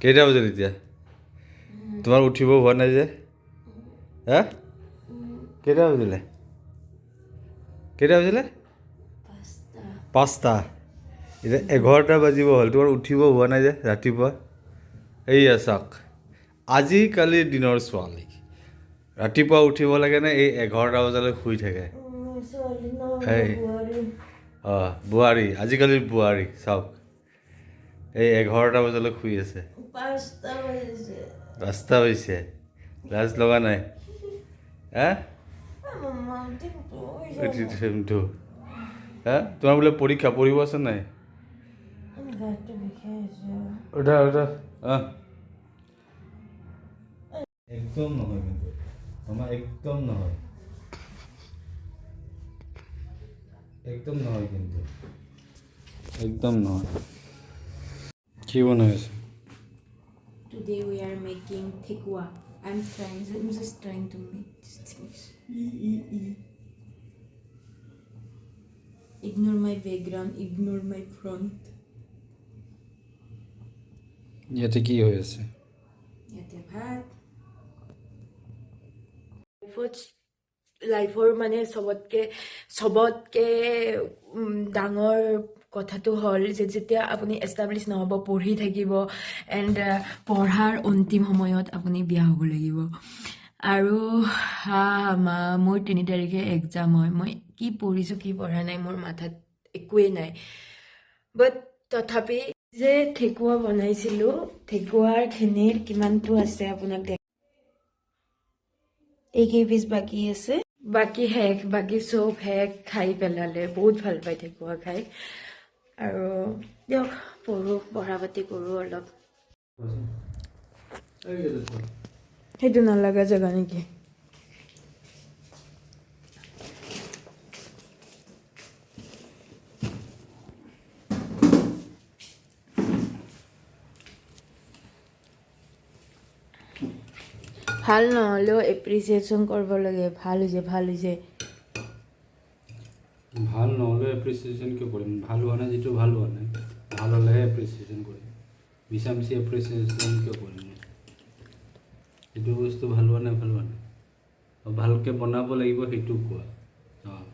কেইটা বাজিল এতিয়া? তোমাৰ উঠিব হোৱা নাই যে? হা, কেইটা বাজিলে? কেইটা বাজিলে? 5টা। এতিয়া 11টা বাজিব হ'ল, তোমাৰ উঠিব হোৱা নাই যে ৰাতিপুৱা? এইয়া চাওক, আজিকালিৰ দিনৰ ছোৱালী ৰাতিপুৱা উঠিব লাগেনে এই 11টা বজালৈ শুই থাকে। এই অঁ বোৱাৰী, আজিকালিৰ বোৱাৰী চাওক, এই 11টা বজালৈ শুই আছে। ৰাস্তা হৈছে, লাজ লগা নাই? হা, হা, তোমাৰ বোলে পৰীক্ষা, পঢ়িব আছে নাই? উঠা উঠা। অঁ, একদম নহয়, কিন্তু আমাৰ একদম নহয়, একদম নহয়, কিন্তু একদম নহয়। কি বনাই আছে? Today we are making thekua. I'm just trying to make these things. Ignore my background, ignore my front. ইয়াতে কি হৈ আছে? ইয়াতে ভাত। লাইফৰ মানে চবতকে ডাঙৰ কথাটো হ'ল যে যেতিয়া আপুনি এষ্টাব্লিছ নহ'ব, পঢ়ি থাকিব, এণ্ড পঢ়াৰ অন্তিম সময়ত আপুনি বিয়া হ'ব লাগিব। আৰু মোৰ 3 তাৰিখে এক্সাম হয়। মই কি পঢ়িছোঁ কি পঢ়া নাই মোৰ মাথাত একোৱেই নাই, বাট তথাপি যে ঠেকুৱা বনাইছিলোঁ, ঠেকুৱাৰখিনিৰ কিমানটো আছে আপোনাক দেখ, এই কেইপিচ বাকী আছে, বাকী শেষ, বাকী চব শেষ খাই পেলালে। বহুত ভাল পায় ঠেকুৱা খাই। আৰু দিয়ক, পঢ়োঁ, পঢ়া পাতি কৰোঁ অলপ। সেইটো নালাগা জেগা নেকি? ভাল নহ'লেও এপ্ৰিচিয়েশ্যন কৰিব লাগে, ভাল হৈছে, ভাল হৈছে। ভাল নহ'লেও এপ্ৰিচিয়েশ্যন কিয় কৰিম? ভাল হোৱা নাই যিটো ভাল হোৱা নাই, ভাল হ'লেহে এপ্ৰিচিয়েশ্যন কৰিম। মিছা মিছি এপ্ৰিচিয়েশ্যন কিয় কৰিম? যিটো বস্তু ভাল হোৱা নাই, ভাল হোৱা নাই। ভালকৈ বনাব লাগিব সেইটো কোৱা। অঁ,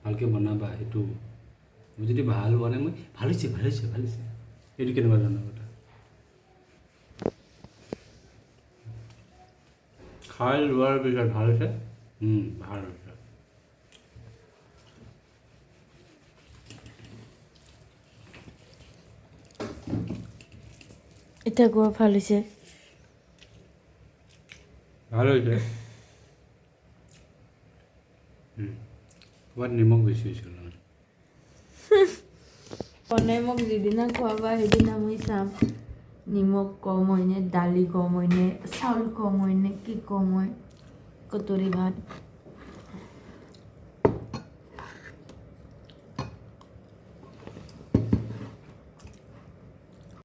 ভালকৈ বনাবা সেইটো। যদি ভাল হোৱা নাই, মই ভাল হৈছে, ভাল হৈছে, ভাল হৈছে, এইটো কেনেকুৱা ধৰণৰ কথা? খাই লোৱাৰ পিছত ভাল হৈছে, ভাল হৈছে। এতিয়া কোৱা ভাল হৈছে? ভাল হৈছে। ক'ৰবাত নিমখ বেছি হৈছিল নহয়। বনাই মোক যিদিনা খোৱাবা সেইদিনা মই চাম নিমখ কম হয়নে, দালি কম হয়নে, চাউল কম হয়নে, কি কম হয়। কটৰী ভাত।